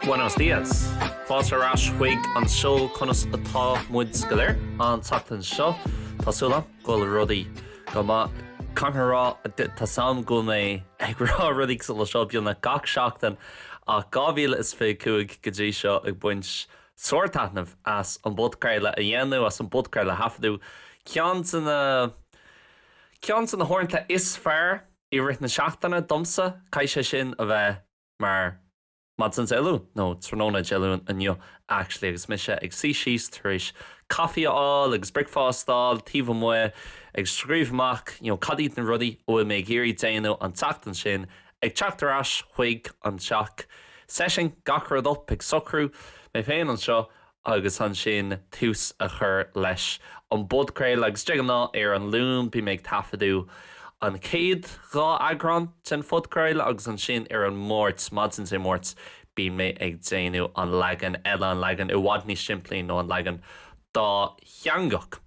Buenos dias. Fáilte ar ais chuig an seó conas atá muid go léir an tseachtain seo. Tá súil agam go bhfuil rudaí go maith. Caithfidh mé a rá, tá 's agam go bhfuil mé ag rá rudaí cosúil le seo beagnach gach seachtain ach 2025 go dtí seo ag baint sár-taitneamh as an bpodchraoladh a dhéanamh, as an bpodchraoladh a thaifeadadh. Ceann de na ceann de na huaireanta is fearr i rith na seachtaine domsa, caithfidh sé sin a bheith mar maidin Dé Luain, nó tráthnóna Dé Luain inniu actually, agus mise ag suí síos tar éis caife a fháil agus bricfeasta a fháil taobh amuigh, ag scríobh amach you know cad iad na rudaí a bhfuil mé ag iarraidh déanamh an tseachtain sin, ag teacht ar ais chuig an teach, setting gach rud up, ag socrú mé féin anseo agus ansin tús a chur leis an bpodchraoladh agus de ghnáth ar an Luan bím ag taifeadadh an chéad 2 eagrán den phodchraoladh agus ansin ar an Máirt, maidin Dé Máirt, bíonn mé ag déanamh an leagan eile, an leagan i bhfad níos simplí nó an leagan dátheangach.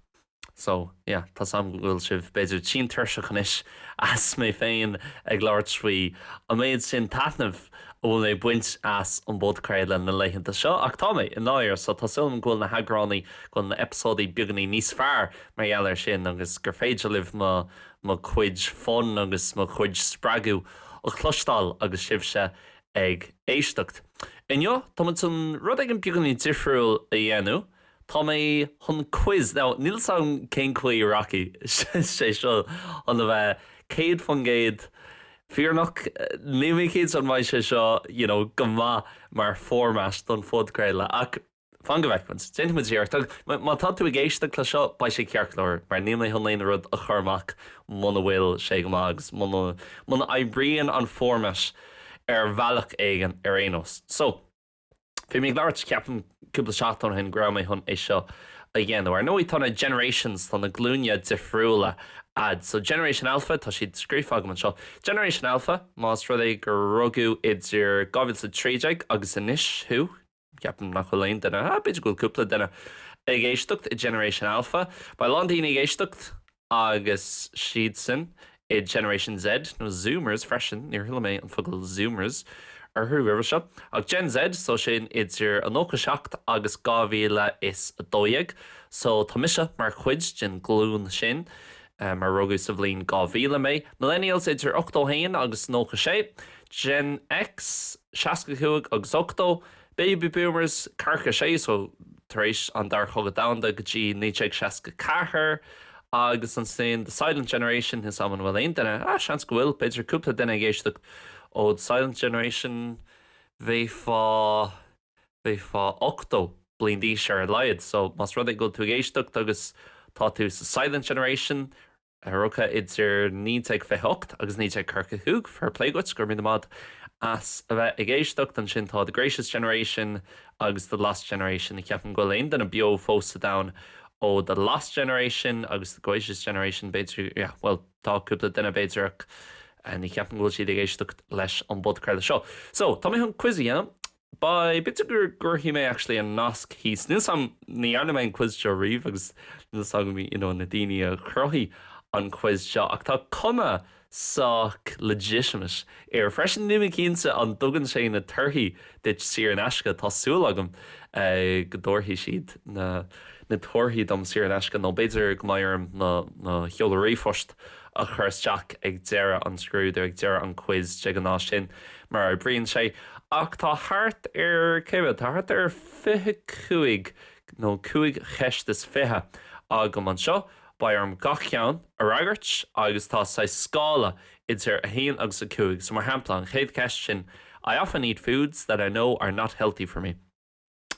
So, yeah, tá 's agam go bhfuil sibh b'fhéidir tinn tuirseach anois as mé féin ag labhairt faoi an méid sin taitnimh a bhfuil mé ag baint as an bpodchraoladh na laethanta seo, ach tá mé, i ndáiríre, so tá súil agam go bhfuil na heagránaí, go bhfuil na eipeasóidí beagáinín níos fearr mar gheall air sin agus gur féidir libh mo, mo chuid fun agus mo chuid spreagadh a chloisteáil agus sibhse ag éisteacht. Inniu, tá muid chun rud éigin beagáinín difriúil a dhéanamh. Tá mé chun quiz, now níl 's agam cén chaoi a rachaidh sé seo chun a bheith 100% fírinneach, níl mé cinnte an mbeidh sé seo you know go maith mar format don phodchraoladh ach fan go bhfeicfimid, déanfaidh muid iarracht agus má tá tú ag éisteacht le seo beidh sé ceart go leor mar níl mé chun aon rud a chur amach muna bhfuil sé go maith agus muna muna oibríonn an format ar bhealach éigin ar aon nós. So. Bhí mé ag labhairt, ceapaim, cúpla seachtain ó shin go raibh mé chun é seo a dhéanamh. Ar ndóigh, tá na generations, tá na glúine difriúla a'd. So Generation Alpha, tá siad scríofa agam anseo. Generation Alpha, más rud é gur rugadh idir 2013 agus anois thú, ceapaim nach bhfuil aon duine, ah, b'fhéidir go bhfuil cúpla duine ag éisteacht i Generation Alpha. Beidh a lán daoine ag éisteacht agus siadsan i Generation Z, nó Zoomers freisin, níor chuala mé an focal Zoomers orthu roimhe seo, ach Gen Z, so sin idir 97 agus 2012, so tá mise mar chuid den ghlúin sin, mar rugadh sa bhliain 2000 mé. Millennials idir 81 agus 96, Gen X 65 agus 80, Baby Boomers, ceathracha sé, so tar éis an Dara Cogadh Domhanda go dtí 1964, agus ansin The Silent Generation, níl 's agam an bhfuil aon duine, ah, seans go bhfuil, b'fhéidir cúpla duine ag éisteacht ó The Silent Generation, bheifeá, bheifeá 80 bliain d'aois ar a laghad, so más rud é go bhfuil tú ag éisteacht agus tá tú sa Silent Generation, Rugtha idir 1928 agus 1945, fair play duit, go raibh míle maith as a bheith ag éisteacht. Ansin tá The Gracious Generation agus The Lost Generation. Ní cheapaim go bhfuil aon duine beo fós sa domhan ó The Lost Generation agus The Gracious Generation, b'fhéidir, yeah, bhuel, tá cúpla duine b'fhéidir ach ní cheapaim go bhfuil siad ag éisteacht leis an bpodchraoladh seo. So, tá mé chun quiz a dhéanamh. Beidh, b'fhéidir go gcuirfidh mé actually an nasc thíos. Níl 's agam, ní dhearna mé an quiz seo riamh agus níl 's agam you know na daoine a chruthaigh an quiz seo ach tá cuma sách legitimate air freisin. Níl mé cinnte an dtugann sé na torthaí duit saor in aisce, tá súil agam go dtabharfaidh siad na na torthaí dom saor in aisce nó b'fhéidir go mbeidh orm mo mo sheoladh ríomhphoist a chur isteach ag deireadh an scrúdú, ag deireadh an quiz de ghnáth sin mar a oibríonn sé. Ach tá thart ar, cé mhéad, tá thart ar 25 nó 5 cheist is 20 agam anseo. Beidh orm gach ceann a fhreagairt agus tá saghas scála idir 1 agus 5. So mar shampla, an chéad cheist sin, I often eat foods that I know are not healthy for me.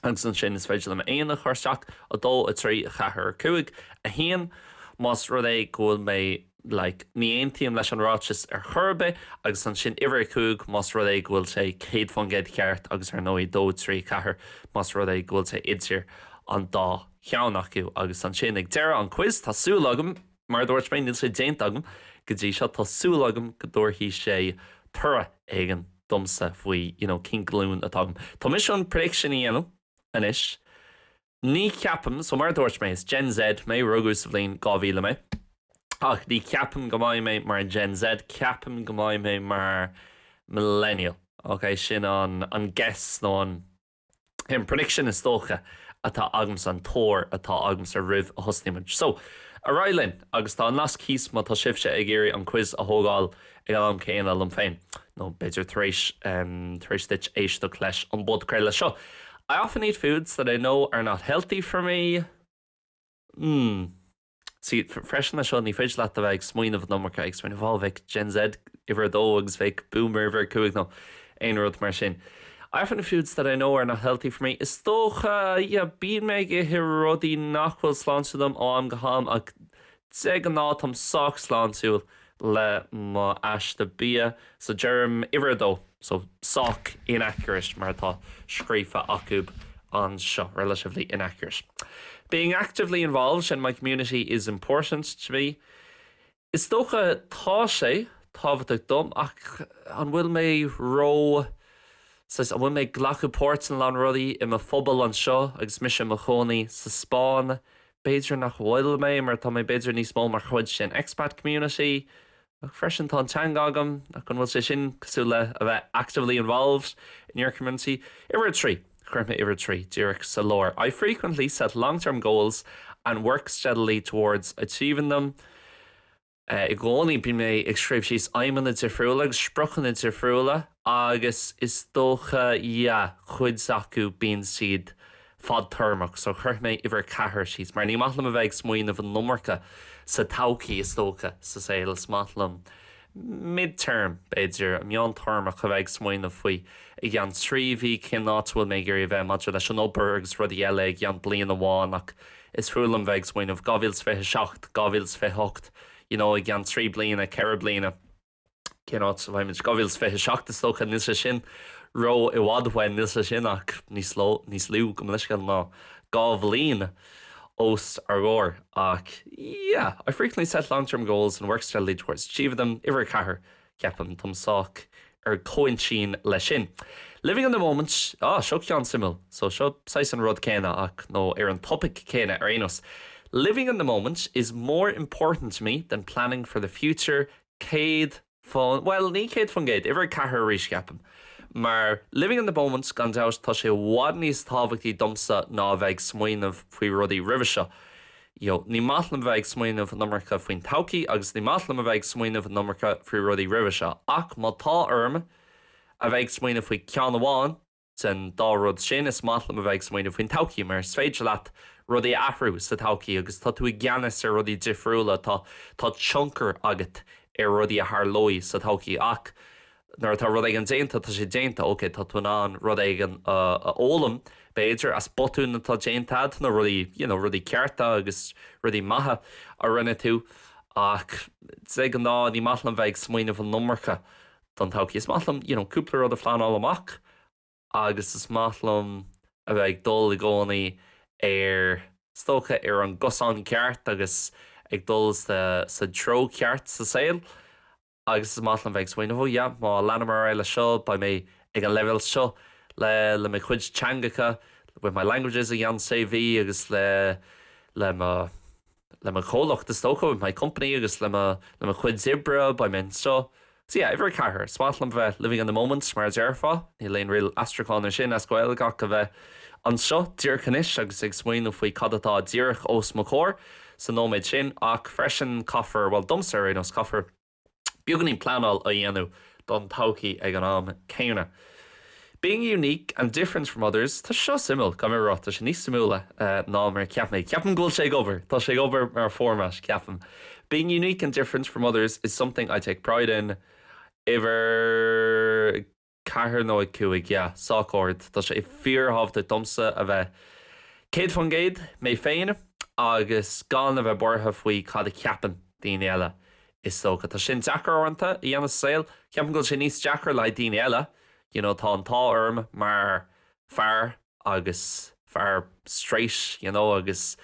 Agus ansin is féidir liom 1 a chur isteach, 2, 3, 4, 5, 1, más rud é go bhfuil mé like ní aontaím leis an ráiteas ar chor ar bith, agus ansin uimhir 5 más rud é go bhfuil sé 100% ceart agus ar ndóigh 2, 3, 4 más rud é go bhfuil sé idir an dá cheann acu. Agus ansin ag deireadh an quiz tá súil agam, mar a dúirt mé níl sé déanta agam go dtí seo, tá súil agam go dtabharfaidh sé toradh éigin domsa faoi you know cén glúin atá agam. Tá mise chun prediction a dhéanamh anois. Ní cheapaim, so mar a dúirt mé, is Gen Z mé, rugadh sa bhliain 2000 mé, ach ní cheapaim go mbeidh mé mar Gen Z, ceapaim go mbeidh mé mar Millennial. Ok, sin an an guess nó an an prediction is dócha atá agamsa, an tuar atá agamsa roimh a thosnaímid. So, ar aghaidh linn agus tá an nasc thíos má tá sibhse ag iarraidh an quiz a thógáil ag an am céanna liom féin, nó b'fhéidir tar éis tar éis duit éisteacht leis an bpodchraoladh seo. I often eat foods that I know are not healthy for me. Hmm. See, freisin leis seo, ní féidir leat a bheith ag smaoineamh an iomarca, ag smaoineamh, oh, bheadh Gen Z uimhir a dó agus bheadh Boomer uimhir a cúig nó aon rud mar sin. I often eat foods that I know are not healthy for me. Is dócha, yeah, bíonn mé ag ithe rudaí nach bhfuil sláintiúil dom ó am go ham ach de ghnáth táim sách sláintiúil le mo aiste bia, so deirim uimhir a dó, so sách inaccurate mar atá scríofa acu anseo, relatively inaccurate. Being actively involved in my community is important to me. Is dócha tá sé tábhachtach dom ach an bhfuil mé ró saghas an bhfuil mé ag glacadh páirt in a lán rudaí i mo phobal anseo agus mise i mo chónaí sa Spáinn? B'fhéidir nach bhfuil mé mar tá mé b'fhéidir níos mó mar chuid den expat community ach freisin tá an teanga agam ach an bhfuil sé sin cosúil le a bheith actively involved in your community? Uimhir a 3, chuir mé uimhir a 3 díreach sa lár. I frequently set long-term goals and work steadily towards achieving them. I gcónaí bíonn mé ag scríobh síos aidhmeanna difriúla agus spriocanna difriúla agus is dócha, yeah, cuid acu bíonn siad fadtéarmach so chuir mé uimhir 4 síos mar ní maith liom a bheith ag smaoineamh an iomarca sa todhchaí is dócha sa saol, is maith liom mid-term b'fhéidir, meántéarmach a bheith ag smaoineamh faoi i gceann 3 mhí cén áit a bhfuil mé ag iarraidh a bheith maidir leis an obair agus rudaí eile i gceann bliain amháin ach Is fuath liom bheith ag smaoineamh 2027, 2028, you know, i gceann 3 bliana, 4 bliana, cén áit a bheimid? 2027 is dócha, níl sé sin ró i bhfad uainn, níl sé sin ach níos ló, níos lú, gabh mo leithscéal, ná 2 bhliain os ár gcomhair. Ach yeah, I frequently set long-term goals and work steadily towards achieving them, uimhir 4. Ceapaim, táim sách ar comhintinn leis sin. Living in the moment, ah, seo ceann suimiúil. So seo saghas an rud céanna ach, nó ar an topaic céanna ar aon nós. Living in the moment is more important to me than planning for the future, 100 faoin, bhuel, ní 100%, uimhir 4 arís ceapaim. Mar living in the moment, gan dabht, tá sé i bhfad níos tábhachtaí domsa ná a bheith ag smaoineamh faoi rudaí roimhe seo. You know, ní maith liom bheith ag smaoineamh an iomarca faoin todhchaí agus ní maith liom a bheith ag smaoineamh an iomarca faoi rudaí roimhe seo ach má tá orm a bheith ag smaoineamh faoi ceann amháin den dá rud sin, is maith liom a bheith ag smaoineamh faoin todhchaí mar is féidir leat rudaí a athrú sa todhchaí agus tá tú i gceannas ar rudaí difriúla, tá tá tionchar agat ar rudaí a tharlóidh sa todhchaí ach nuair atá rud éigin déanta, tá sé déanta, ok, tá tú in ann rud éigin a fhoghlaim, b'fhéidir, as botúin atá déanta agat nó rudaí, you know, rudaí cearta agus rudaí maithe a rinne tú ach de ghnáth ní maith liom bheith ag smaoineamh an iomarca don todhchaí. Is maith liom, you know, cúpla rud a phleanáil amach agus is maith liom a bheith ag dul i gcónaí ar, is dócha, ar an gcosán ceart agus ag dul sa, sa treo ceart sa saol. Agus is maith liom bheith ag smaoineamh, oh yeah, má leanaim ar aghaidh leis seo, beidh mé ag an leibhéal seo le le mo chuid teangacha, with my languages i gceann sé mhí agus le le mo le mo chomhlacht is dócha, with my company agus le mo le mo chuid oibre, beidh mé anseo. So yeah, uimhir a ceathair, is maith liom bheith living in the moment mar a déarfá, níl aon real aistriúchán ar sin as Gaeilge ach a bheith anseo díreach anois agus ag smaoineamh faoi cad atá díreach os mo chomhair sa nóiméad sin ach freisin caithfear, bhuel domsa ar aon nós, caithfear beagáinín pleanáil a dhéanamh don todhchaí ag an am céanna. Being unique and different from others, tá seo suimiúil, caithfidh mé a rá, tá sé níos suimiúla ná mar a cheap mé. Ceapaim go bhfuil sé ag obair, tá sé ag obair mar format, ceapaim. Being unique and different from others is something I take pride in. Uimhir. 4 nó 5, yeah, sách ard. Tá sé fíorthábhachtach domsa a bheith 100% mé féin agus gan a bheith buartha faoi cad a cheapann daoine eile, is dócha. Tá sin deacair uaireanta a dhéanamh sa saol. Ceapaim go bhfuil sé níos deacra le haghaidh daoine eile. You know, tá an t-ádh orm mar fear agus fear straight, you know, agus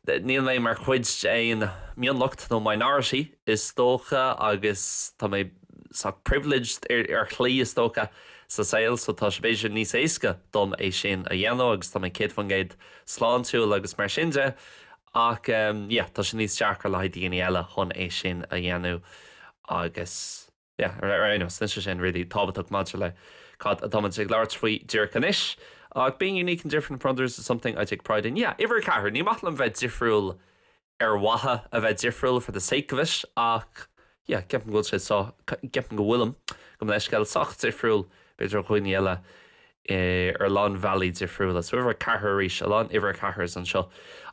níl mé mar chuid d'aon mionlacht nó minority is dócha agus tá mé sách privileged ar shlí is dócha sa saol so tá sé b'fhéidir níos éasca dom é sin a dhéanamh agus tá mé 100% sláintiúil agus mar sin de ach yeah tá sé níos deacra le haghaidh daoine eile chun é sin a dhéanamh agus. Yeah, ar aon nós, níl sé sin really tábhachtach maidir le cad atáimid ag labhairt faoi díreach anois. Ach being unique and different from others is something I take pride in. Yeah, uimhir 4, ní maith liom bheith difriúil ar mhaithe a bheith difriúil for the sake of it ach yeah, ceapaim go bhfuil sé sách, ceapaim go bhfuilim, gabh mo leithscéal, sách difriúil b'fhéidir ó dhaoine eile ar a lán bealaí difriúla. So uimhir 4 arís, a lán uimhir 4s anseo.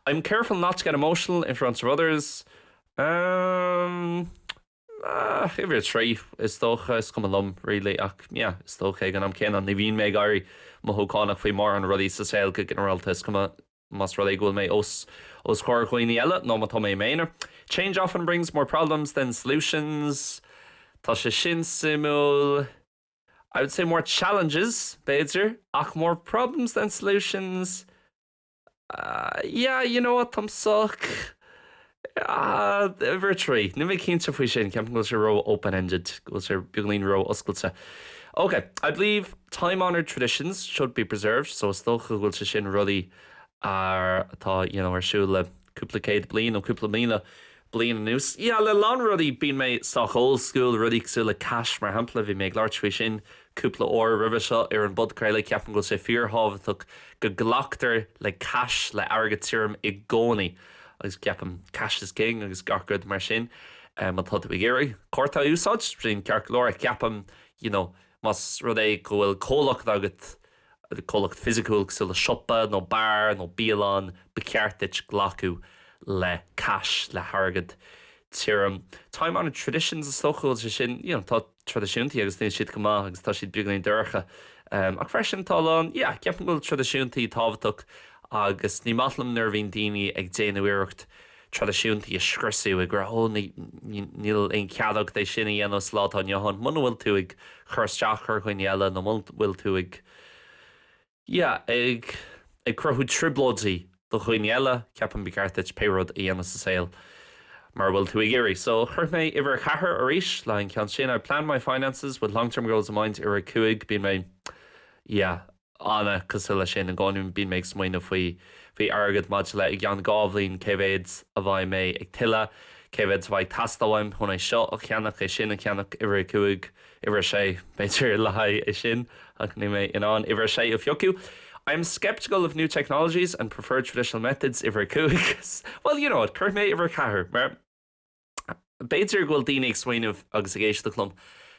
I'm careful not to get emotional in front of others. Um, Ah, uimhir 3, is dócha, is cuma liom really ach yeah, is dócha ag an am céanna ní bhíonn mé ag éirí mothúchánach faoi mórán rudaí sa saol go ginearálta, is cuma más rud é go bhfuil mé os os comhair dhaoine eile nó má tá mé i m'aonar. Change often brings more problems than solutions. Tá sé sin suimiúil. I would say more challenges, b'fhéidir, ach more problems than solutions. Yeah, you know what, táim sách uimhir 3. Níl mé cinnte faoi sin, ceapaim go bhfuil sé ró open-ended, go bhfuil sé beagáinín ró oscailte. Ok, I believe time-honoured traditions should be preserved, so is dócha go bhfuil sé sin rudaí atá, you know, ar siúl le cúpla céad bliain nó cúpla míle bliain anuas. Yeah, le lán rudaí bíonn mé sách old school, rudaí cosúil le cash mar shampla, bhí mé ag labhairt faoi sin cúpla uair roimhe seo ar an bpodchraoladh, ceapaim go bhfuil sé fíorthábhachtach go nglactar le cash, le airgead tirim i gcónaí agus ceapaim cash is king agus gach rud mar sin. Má tá tú ag iarraidh cárta a úsáid, sin ceart go leor ach ceapaim you know más rud é go bhfuil comhlacht agat, comhlacht fisiciúil cosúil le siopa nó beár nó bialann, ba cheart duit glacadh le cash, le hairgead tirim. Time honoured traditions is dócha go bhfuil sé sin, you know, tá traidisiúntaí agus níl siad go maith agus tá siad beagáinín dorcha. Ach freisin tá a lán, yeah, ceapaim go bhfuil traidisiúntaí tábhachtach agus ní maith liom nuair a bhíonn daoine ag déanamh iarracht traidisiúntaí a scriosadh, ag rá oh níl aon cead agat é sin a dhéanamh sa lá atá inniu ann, muna bhfuil tú ag cur isteach ar dhaoine eile nó muna bhfuil tú ag yeah ag ag cruthú trioblóidí do dhaoine eile, ceapaim ba cheart duit pé rud a dhéanamh sa saol mar a bhfuil tú ag iarraidh. So chuir mé uimhir 4 arís le an ceann sin, I plan my finances with long term goals in mind, uimhir 5, bíonn mé yeah an-cosúil leis sin i gcónaí bíonn mé ag smaoineamh faoi faoi airgead maidir le i gceann 2 bhliain cé mhéad a bheidh mé ag tuilleamh, cé mhéad a bheidh ag teastáil uaim chun é seo a cheannach, é sin a cheannach, uimhir 5, uimhir 6 b'fhéidir le haghaidh é sin ach níl mé in ann uimhir 6 a phiocadh. I am sceptical of new technologies and prefer traditional methods, uimhir 5. Well you know what, cuirfidh mé uimhir 4 mar B'fhéidir go bhfuil daoine ag smaoineamh agus ag éisteacht liom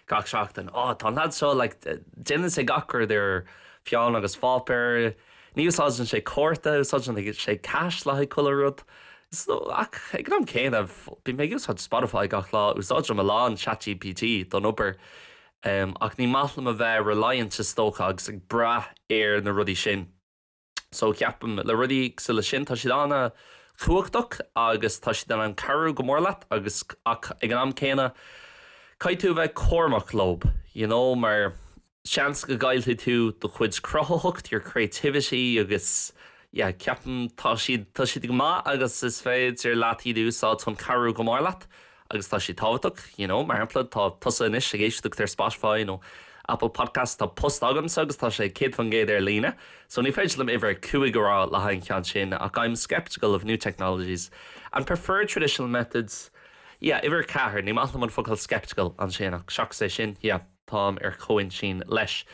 gach seachtain, 'Ó, tá an leaid seo, like, déanann sé gach rud ar pheann agus pháipéar, ní úsáideann sé cárta, úsáideann sé cash le haghaidh chuile rud. Ach ag an am céanna, bím ag úsáid Spotify gach lá, úsáidim a lán ChatGPT don obair, ach ní maith liom a bheith reliant is dócha agus ag brath ar na rudaí sin. So ceapaim le rudaí cosúil leis sin, tá siad an-chumhachtach agus tá siad in ann cabhrú go mór leat agus ach ag an am céanna caithfidh tú a bheith cúramach leo, you know, mar seans go gcaillfidh tú do chuid cruthaitheacht, your creativity agus yeah, ceapaim tá siad, tá siad go maith agus is féidir leat iad a úsáid chun cabhrú go mór leat agus tá siad tábhachtach, you know, mar shampla, tá tusa anois ag éisteacht ar Spotify nó Apple Podcasts, tá post agamsa agus tá sé 100% ar líne, so ní féidir liom uimhir 5 a rá le haghaidh an cheann sin ach I'm sceptical of new technologies and prefer traditional methods, yeah, uimhir 4, ní maith liom an focal sceptical ansin ach seachas é sin, yeah, táim ar comhintinn leis.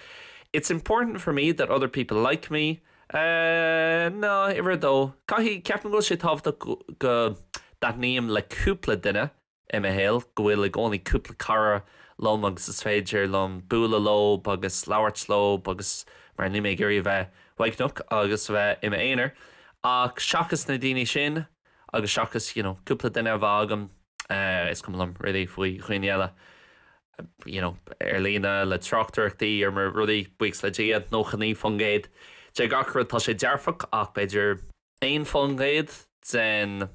It's important for me that other people like me, Eh, ná, uimhir a dó. Caithfidh, ceapaim go bhfuil sé tábhachtach go dtaitním le cúpla duine i mo shaol, go bhfuil i gcónaí cúpla cara liom agus is féidir liom bualadh leo agus labhairt leo agus mar níl mé ag iarraidh a bheith uaigneach agus a bheith i m'aonar. Ach seachas na daoine sin agus seachas, you know, cúpla duine a bheith agam, eh, is cuma liom really faoi dhaoine eile. you know, ar líne le tráchtaireachtaí ar mo rudaí, buíochas le Dia, 99% de gach rud tá sé dearfach ach b'fhéidir 1% den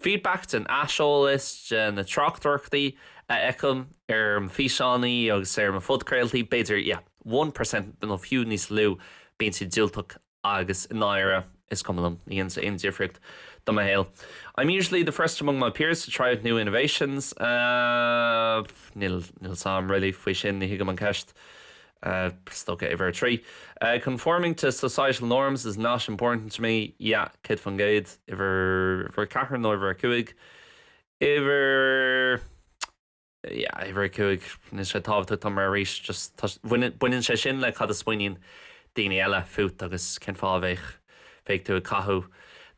feedback, den aiseolas, de na tráchtaireachtaí a fheicim ar mo físeánaí agus ar mo phodchraoltaí, b'fhéidir, yeah, 1% nó fiú níos lú, bíonn siad diúltach agus i ndáiríre, is cuma liom, ní dhéanann sé aon difríocht do mo shaol. I'm usually the first among my peers to try out new innovations. Níl, níl 's a'm really faoi sin, ní thuigim an ceist. Is dócha uimhir a 3. Conforming to societal norms is not important to me. Yeah, 100%. Uimhir, uimhir 4 nó uimhir 5? Uimhir. Yeah, uimhir a 5, níl sé tábhachtach dom mar arís just tá, baineann sé sin le cad a smaoiníonn daoine eile fút agus cén fáth a bheadh, bheadh tú ag caitheamh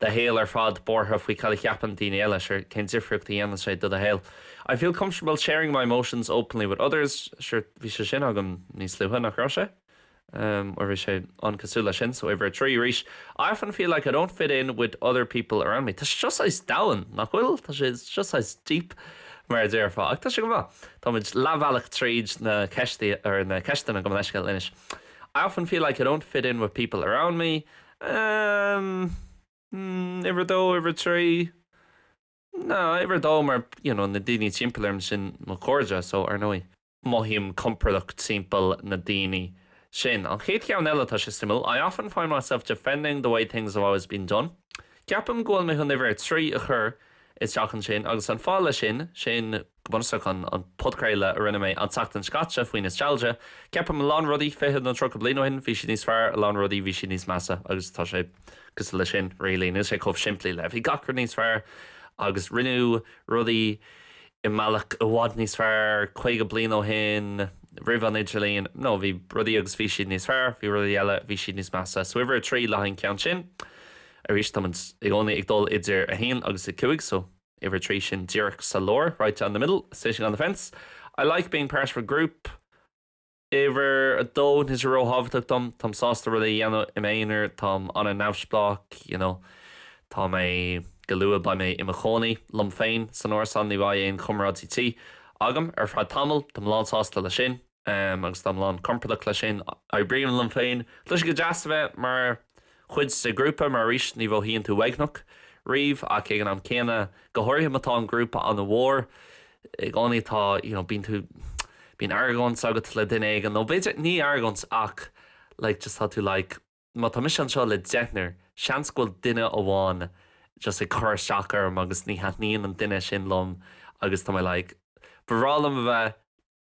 do shaol ar fad buartha faoi cad a cheapann daoine eile, sure cén difríocht a dhéanann sé do do shaol? I feel comfortable sharing my emotions openly with others, sure bhí sé sin agam níos luaithe, nach raibh sé? Or bhí sé an-cosúil leis sin, so uimhir a 3 arís. I often feel like I don't fit in with other people around me. Tá sé seo saghas domhain, nach bhfuil? Tá sé seo saghas deep, mar a déarfá. Ach tá sé go maith. Táimid leathbhealach tríd na ceistí, or na ceisteanna gabh mo leithscéal anois. I often feel like I don't fit in with people around me. Um, uimhir a dó, uimhir a trí. No, uimhir a dó mar, you know, na daoine timpeall orm sin mo chairde, so ar ndóigh. mothaím compordach timpeall na daoine sin. An chéad cheann eile, tá sé suimiúil, I often find myself defending the way things have always been done. Ceapaim go bhfuil mé chun uimhir a 3 a chur isteach ansin agus an fáth leis sin, sin go bunúsach an an podchraoladh a rinne mé an tseachtain seo caite faoi nostalgia. Ceapaim a lán rudaí 20 nó 30 bliain ó shin, bhí siad níos fearr, a lán rudaí bhí siad níos measa agus tá sé cosúil leis sin really, níl sé chomh simplí le bhí gach rud níos fearr agus rinneadh rudaí i mbealach i bhfad níos fearr 50 bliain ó shin, roimh an idirlíon, no, bhí rudaí agus bhí siad níos fearr, bhí rudaí eile, bhí siad níos measa. So uimhir a 3 le haghaidh an ceann sin. Arís, táimid i gcónaí ag dul idir 1 agus 5, so uimhir a 3 sin díreach sa lár, right down the middle, sitting on the fence. I like being part of a group. Uimhir a dó, níl sé róthábhachtach dom, táim sásta rudaí a dhéanamh i m'aonar, táim an-neamhspleách, you know, tá mé, go luath beidh mé i mo chónaí liom féin san árasán, ní bheidh aon chomrádaí tí agam ar feadh tamaill, táim lánsásta leis sin agus táim lán compordach leis sin, oibrím liom féin. Tá sé go deas a bheith mar chuid de ghrúpa mar arís ní mhothaíonn tú uaigneach riamh ach ag an am céanna, go háirithe má tá an grúpa an-mhór, i gcónaí tá, you know, bíonn tú, bíonn argóint agat le duine éigin, nó b'fhéidir, ní argóint ach like just tá tú like, má tá mise anseo le deichniúr, seans go bhfuil duine amháin just ag cur isteach orm agus ní thaitníonn an duine sin liom agus tá mé like, ba bhreá liom a bheith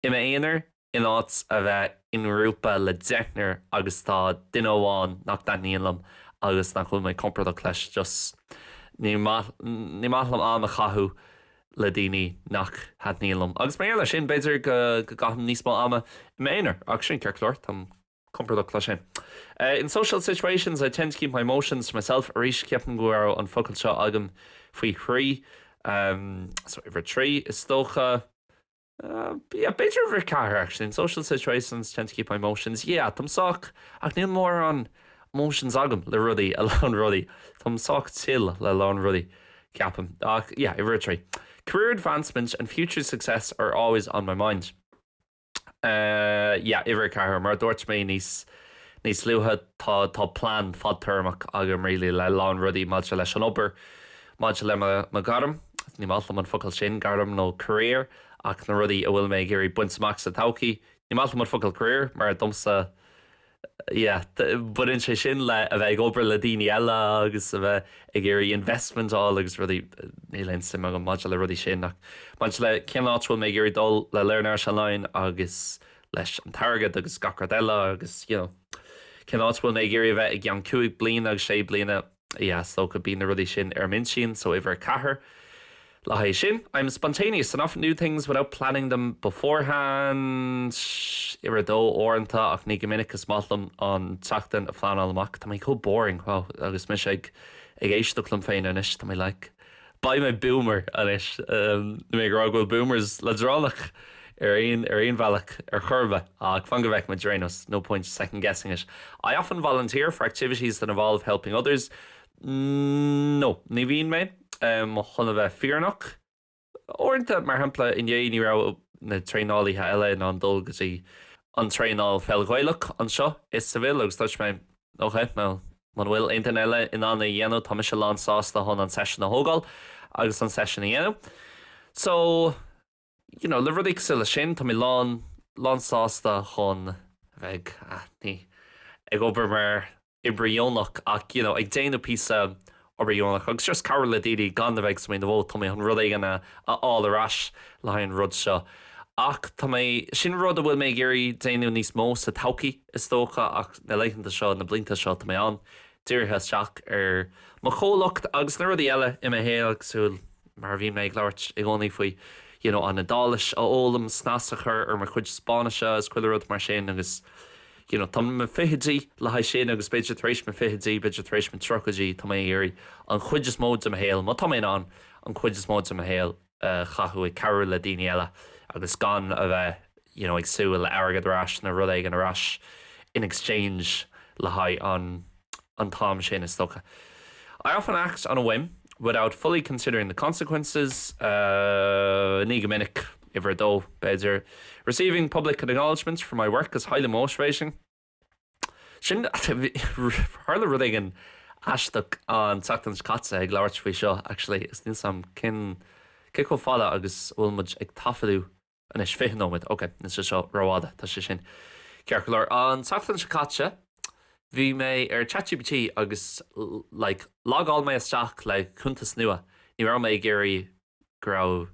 i m'aonar in áit a bheith i ngrúpa le deichniúr agus tá duine amháin nach dtaitníonn liom agus nach bhfuil mé compordach leis just ní maith ní maith liom am a chaitheamh le daoine nach thaitníonn liom. Agus mar gheall air sin b'fhéidir go go gcaithim níos mó ama i m'aonar ach sin ceart go leor, táim compordach leis sin. In social situations I tend to keep my emotions to myself arís ceapaim go raibh an focal seo agam faoi thrí so uimhir a trí is dócha. Yeah, b'fhéidir uimhir a ceathair actually. In social situations tend to keep my emotions. Yeah, táim sách, ach níl mórán emotions agam le rudaí, a lán rudaí. Táim sách chill le a lán rudaí, ceapaim. Ach yeah, uimhir a trí. Career advancement and future success are always on my mind. Yeah, uimhir a ceathair, mar a dúirt mé níos níos luaithe, tá tá plean fadtéarmach agam really le a lán rudaí maidir leis an obair, maidir le mo mo ghairm, ní maith liom an focal sin, gairm nó career, ach na rudaí a bhfuil mé ag iarraidh baint amach sa todhchaí. Ní maith liom an focal career mar domsa, yeah, baineann sé sin le a bheith ag obair le daoine eile agus a bheith ag iarraidh investment a fháil agus rudaí, níl aon suim agam maidir le rudaí sin ach maidir le cén áit a bhfuil mé ag iarraidh dul le Learn Irish Online agus leis an t-airgead agus gach rud eile agus, you know, cén áit a bhfuil mé ag iarraidh a bheith i gceann cúig bliana agus sé bliana. Yeah, is dócha bíonn na rudaí sin ar m'intinn, so uimhir a ceathair le haghaidh sin. I'm spontaneous and often do things without planning them beforehand. Uimhir a dó uaireanta ach ní go minic is maith liom an tseachtain a phleanáil amach. Tá mé chomh boring, wow, agus mise ag ag éisteacht liom féin anois, tá mé like, Beidh mé boomer anois. Níl mé ag rá go bhfuil boomers leadránach ar aon ar aon bhealach ar chor ar bith, ach fan go bhfeicfidh muid ar aon nós, no point second guessing it. I often volunteer for activities that involve helping others. No, ní bhíonn mé, chun a bheith fírinneach. Uaireanta, mar shampla, inné ní raibh na traenálaithe eile in ann dul go dtí an traenáil pheil Ghaelach anseo i Seville agus dúirt mé, ok, bhuel, muna bhfuil aon duine eile in ann é a dhéanamh, tá mise lán sásta chun an seisiún a thógáil agus an seisiún a dhéanamh. So, you know, le rudaí cosúil leis sin, tá mé lán, lán sásta chun a bheith ag, ah, ní, ag obair mar oibrí dheonach ach you know ag déanamh píosa obair dheonach agus just cabhrú le daoine gan a bheith ag smaoineamh ó tá mé chun rud éigin a fháil ar ais le haghaidh an rud seo. Ach tá mé, sin rud a bhfuil mé ag iarraidh déanamh níos mó sa todhchaí is dócha ach na laethanta seo, na blianta seo tá mé an-dírithe isteach ar mo chomhlacht agus na rudaí eile i mo shaol cosúil mar a bhíonn mé ag labhairt i gcónaí faoi. you know an Iodáilis a fhoghlaim, snas a chur ar mo chuid Spáinnise is chuile rud mar sin agus you know tá i mo fichidí le haghaidh sin agus b'fhéidir tar éis mo fichidí, b'fhéidir tar éis mo tríochaidí tá mé ag iarraidh an chuid is mó de mo shaol, má tá mé in ann, an chuid is mó de mo shaol a chaitheamh ag cabhrú le daoine eile agus gan a bheith you know ag súil le airgead ar ais nó rud éigin ar ais in exchange le haghaidh an an t-am sin is dócha. I often act on a whim without fully considering the consequences uh, ní go minic uimhir a dó b'fhéidir. Receiving public acknowledgement for my work is highly motivating. Sin tharla rud éigin aisteach an tseachtain seo caite ag labhairt faoi seo actually is níl 's a'm cén cé chomh fada agus a bhfuil muid ag taifeadadh anois 20 nóiméad ok níl sé seo rófhada tá sé sin ceart go leor. An tseachtain seo caite bhí mé ar ChatGPT agus like logáil mé isteach le cuntas nua ní raibh mé ag iarraidh go raibh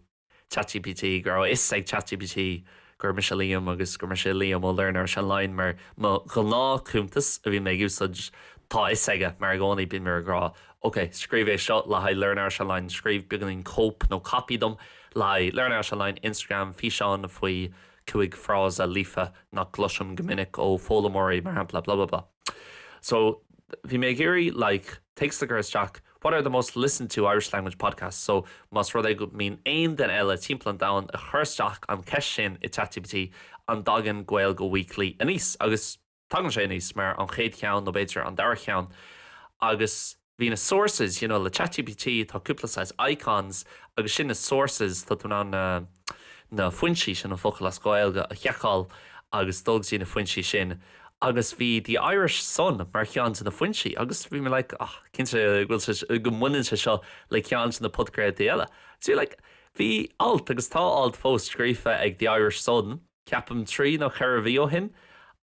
ChatGPT, go raibh a fhios ag ChatGPT gur mise Liam agus gur mise Liam ó Learn Irish Online mar mo ghnáthchuntas a bhí mé ag úsáid tá a fhios aige mar i gcónaí bíonn mé ag rá ok scríobh é seo le haghaidh Learn Irish Online scríobh beagáinín cóip nó copy dom le haghaidh Learn Irish Online Instagram físeán faoi 5 frása líofa nach gcloisim go minic ó foghlaimeoirí mar shampla blah blah blah so bhí mé ag iarraidh like téacs a chur isteach What are the most listened to Irish language podcasts? So más rud é go mbíonn aon duine eile timpeall an domhain ag cur isteach an cheist sin i ChatGPT an dtagann Gaeilge Weekly aníos? Agus tagann sé aníos mar an chéad cheann nó b'fhéidir an dara cheann. Agus bhí na sources, you know, le ChatGPT tá cúpla saghas icons agus sin na sources, tá tú in ann na na foinsí, sin an focal as Gaeilge, a sheiceáil agus dul go dtí na foinsí sin. Agus bhí The Irish Sun mar cheann de na foinsí agus bhí mé like ah cinnte go bhfuil sé go mbaineann sé seo le ceann de na podchraoltaí eile. So like bhí alt agus tá alt fós scríofa ag The Irish Sun ceapaim 3 nó 4 mhí ó shin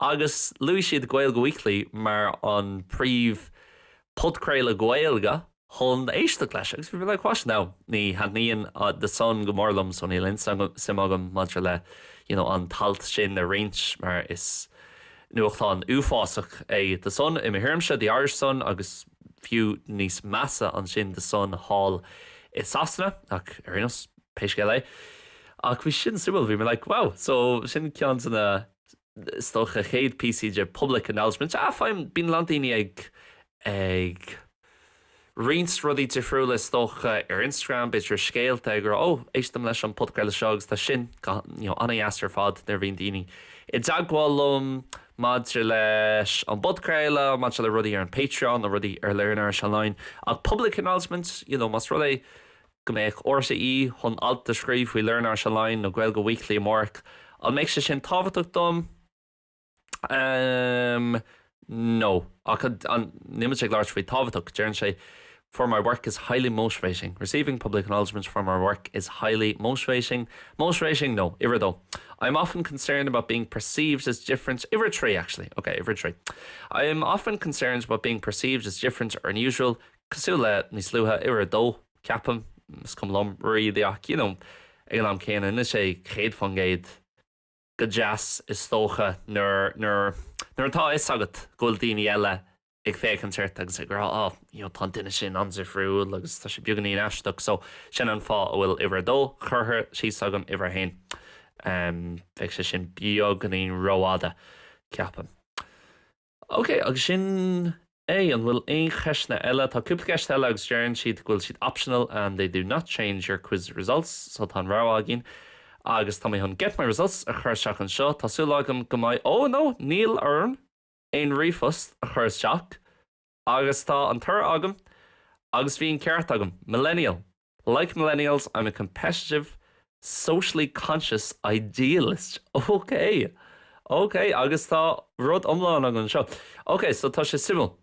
agus luaigh siad Gaeilge Weekly mar an príomh podchraoladh Gaeilge chun éisteacht leis agus bhí mé like what now ní thaitníonn The Sun go mór liom so níl aon suim agam maidir le you know an t-alt sin a roinnt mar is nuachtán uafásach é The Sun i mo thuairimse, The Irish Sun agus fiú níos measa ansin The Sun thall i Sasana ach ar aon nós pé scéal é. Ach bhí sin suimiúil, bhí mé like wow so sin ceann de na is dócha chéad píosaí de public acknowledgement. Ah fine, bíonn a lán daoine ag ag roinnt rudaí difriúla is dócha ar Instagram, b'fhéidir scéalta ag rá oh éistim leis an podchraoladh seo agus tá sin you know, an-dheas ar fad nuair a bhíonn daoine i dteagmháil liom maidir leis an bpodchraoladh, maidir le rudaí ar an Patreon nó rudaí ar Learn Irish Online. Ach public acknowledgement, you know, más rud é go mbeadh RTÉ chun alt a scríobh faoi Learn Irish Online nó Gaeilge Weekly amárach, an mbeadh sé sin tábhachtach dom? Ehm, no. Ach an, níl muid ag labhairt faoi tábhachtach, deireann sé For my work is highly motivating. Receiving public acknowledgement for my work is highly motivating. Motivating? No. Uimhir a dó. I am often concerned about being perceived as different. Uimhir a trí, actually. Ok, uimhir a trí. I am often concerned about being perceived as different or unusual. Cosúil le níos luaithe, uimhir a dó. Ceapaim, is cuma liom really ach, you know, ag an am céanna, níl sé 100% go deas is dócha nuair, nuair, nuair atá a fhios agat go bhfuil daoine eile ag féachaint ort agus ag rá oh, you know, tá an duine sin an-difriúil agus tá sé beagáinín aisteach so sin an fáth a bhfuil uimhir a dó curtha síos agam uimhir a haon. Um, bheadh sé sin beagáinín rófhada, ceapaim. Ok, agus sin é. An bhfuil aon cheisteanna eile? Tá cúpla ceist eile agus deireann siad go bhfuil siad optional and they do not change your quiz results, so tá an rogha againn. Agus tá mé chun get my results a chur isteach anseo. Tá súil agam go mbeidh, oh no, níl orm aon ríomhphost a chur isteach agus tá an toradh agam agus bhí an ceart agam. Millennial. Like millennials, I'm a competitive, socially conscious idealist. Ok! Ok, agus tá rud iomlán agam anseo. Ok, so tá sé suimiúil.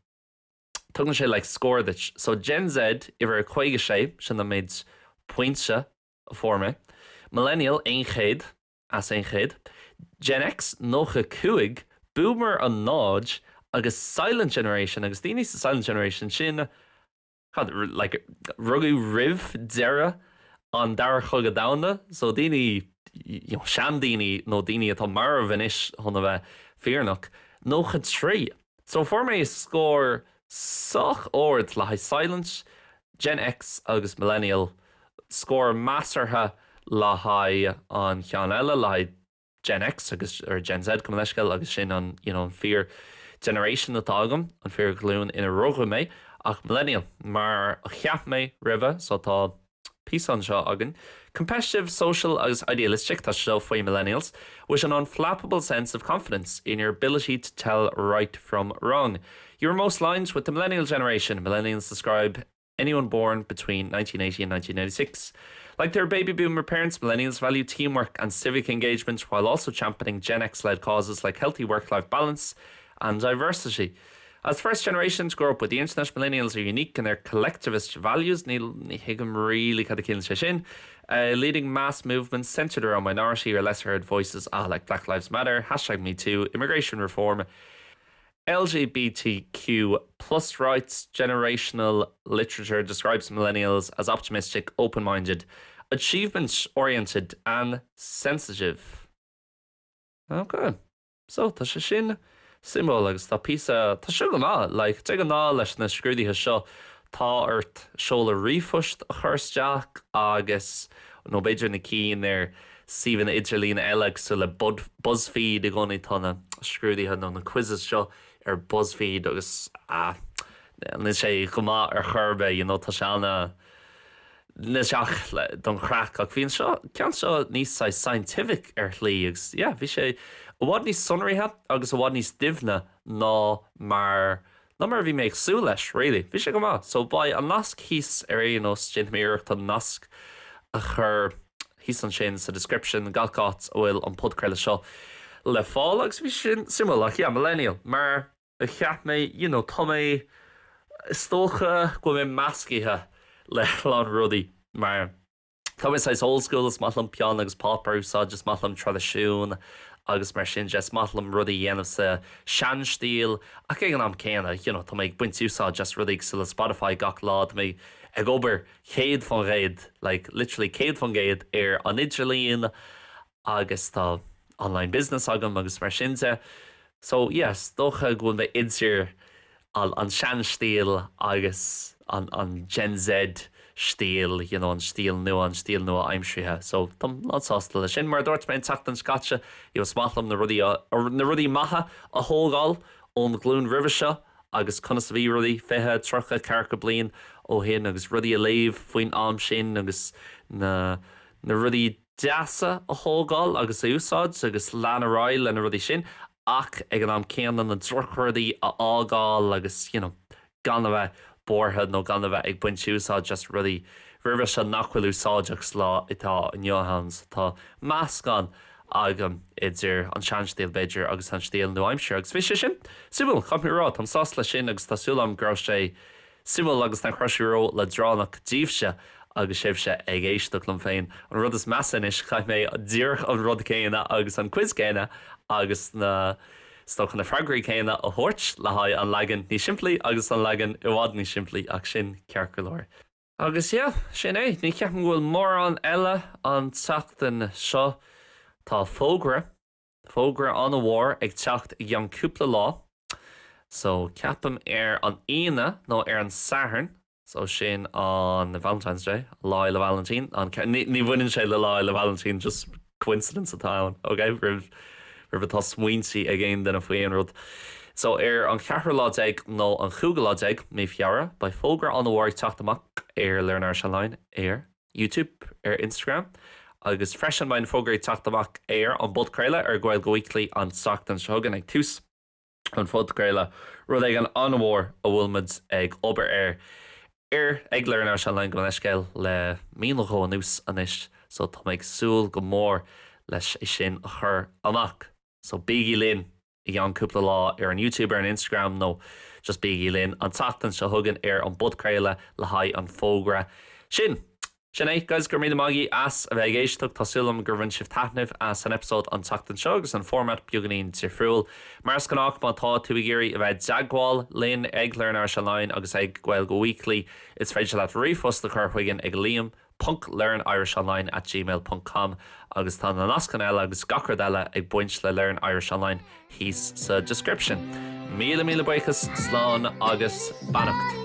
Tugann sé like scór duit. So Gen Z, uimhir 56, sin an méid pointe a fuair mé. Millennial, 100 as 100. Gen X, 95. Boomer, 0. Agus Silent Generation, agus daoine sa Silent Generation sin, Cad, like, rugadh roimh deireadh an Dara Cogadh Domhanda, so daoine, you know, seandaoine nó daoine atá marbh anois chun a bheith fírinneach, 93. So fuair mé scór sách ard le haghaidh Silent, Gen X agus Millennial, scór measartha le haghaidh an cheann eile, le haghaidh Gen X agus, or Gen Z, gabh mo leithscéal, agus sin an, you know, an fíor generation atá agam, an fíor ghlúin ina rugadh mé, ach millennial, mar a cheap mé roimhe, so tá píosa anseo againn. Competitive, social agus idealistic, tá sé seo faoi millennials, with an unflappable sense of confidence in your ability to tell right from wrong. You are most aligned with the millennial generation. Millennials describe anyone born between 1980 and 1996. Like their baby boomer parents, millennials value teamwork and civic engagement while also championing Gen X-led causes like healthy work-life balance and diversity. As first generation to grow up with the internet, millennials are unique in their collectivist values ní thuigim really cad a chiallaíonn sé sin, uh, leading mass movements centered around minority or lesser heard voices ah, like Black Lives Matter, hashtag Me Too, immigration reform, LGBTQ plus rights generational literature describes millennials as optimistic, open-minded, achievement-oriented and sensitive. Okay. So, tá sé sin suimiúil agus tá píosa, tá seo go maith, like, de ghnáth leis na scrúduithe seo tá ort seoladh ríomhphoist a chur isteach agus, nó b'fhéidir na cinn ar suíomhanna idirlín eile cosúil le Buzzfeed i gcónaí tá na scrúduithe nó na quizzes seo ar Buzzfeed agus ah, níl sé go maith ar chor ar bith, you know, tá sé ana níl sé ach don chraic ach bhí an seo, ceann seo níos saghas scientific ar shlí agus yeah, bhí sé i bhfad níos sonraithe agus i bhfad níos doimhne ná mar ná mar a bhí mé ag súil leis, really. Bhí sé go maith. So beidh an nasc thíos ar aon nós, déanfaidh mé iarracht an nasc a chur thíos ansin sa description, gach áit a bhfuil an podchraoladh seo le fáil agus bhí sin suimiúil ach yeah, millennial, mar a cheap mé, you know, tá mé, is dócha go bhfuil mé meascaithe le a lán rudaí mar tá mé saghas old school, is maith liom peann agus páipéar a úsáid, is maith liom traidisiún agus mar sin de, is maith liom rudaí a dhéanamh sa seanstíl ach ag an am céanna, you know, tá mé ag baint úsáid as rudaí cosúil le Spotify gach lá, tá mé ag obair 100%, like literally 100% ar an idirlíon agus tá online business agam agus mar sin de. So yeah, is dócha go bhfuil mé idir an an seanstíl agus an an Gen Z stíl, you know, an stíl nua, an stíl nua-aimseartha. So táim lánsásta leis sin. Mar a dúirt mé an tseachtain seo caite, you know, is maith liom na rudaí a, na rudaí maithe a thógáil ón ghlúin roimhe seo agus conas a bhí rudaí 20, 30, 40 bliain ó shin agus rudaí a léamh faoin am sin agus na na rudaí deasa a thógáil agus a úsáid agus lean ar aghaidh le na rudaí sin ach ag an am céanna na drochrudaí a fhágáil agus you know gan a bheith buartha nó gan a bheith ag baint úsáid as rudaí roimhe seo nach bhfuil úsáideach sa lá atá inniu ann. So tá meascán agam idir an seanstíl b'fhéidir agus an stíl nua-aimseartha agus bhí sé sin suimiúil, caithfidh mé a rá, táim sásta leis sin agus tá súil agam go raibh sé suimiúil agus nach raibh sé ró-leadránach daoibhse agus sibhse ag éisteacht liom féin. An rud is measa anois, chaith mé díreach an rud céanna agus an quiz céanna agus na, is dócha, na freagraí céanna a thabhairt le haghaidh an leagan níos simplí agus an leagan i bhfad níos simplí ach sin ceart go leor. Agus yeah, sin é. Ní cheapaim go bhfuil mórán eile an tseachtain seo. Tá fógra. Fógra an-mhór ag teacht i gceann cúpla lá. So, ceapaim ar an Aoine nó ar an Satharn, so sin an Valentine's Day, Lá Fhéile Vailintín, an, ní, ní bhaineann sé le Lá Fhéile Vailintín, just coincidence atá ann, ok? Roimh, roimh atá smaointí ag aon duine faoi aon rud. So, ar an cheathrú lá déag nó an chúigiú lá déag, mí Feabhra, beidh fógra an-mhór ag teacht amach ar Learn Irish Online ar. YouTube, ar Instagram agus freisin beidh an fógra ag teacht amach ar an bpodchraoladh ar Gaeilge Weekly an tseachtain seo chugainn ag tús an phodchraoladh, rud éigin an-mhór a bhfuil muid ag obair air ar ag Learn Irish Online gabh mo leithscéal le mí nó dhó anuas anois so tá mé ag súil go mór leis é sin a chur amach so bígí linn! i gceann cúpla lá ar an YouTube, ar an Instagram nó just bígí linn an tseachtain seo chugainn ar an bpodchraoladh le haghaidh an fógra sin. Sin é, guys, go raibh míle maith agaibh as a bheith ag éisteacht. Tá súil agam gur bhain sibh taitneamh as an eipeasóid an tseachtain seo agus an format beagáinín difriúil. Mar is gnách, má tá tú ag iarraidh a bheith i dteagmháil linn ag Learn Irish Online agus ag Gaeilge Weekly, is féidir leat ríomhphost a chur chugainn ag Liam ponc learnirishonline at gmail ponc com agus tá na nascanna eile agus gach rud eile ag baint le Learn Irish Online thíos sa description. Míle míle buíochas, slán agus beannacht.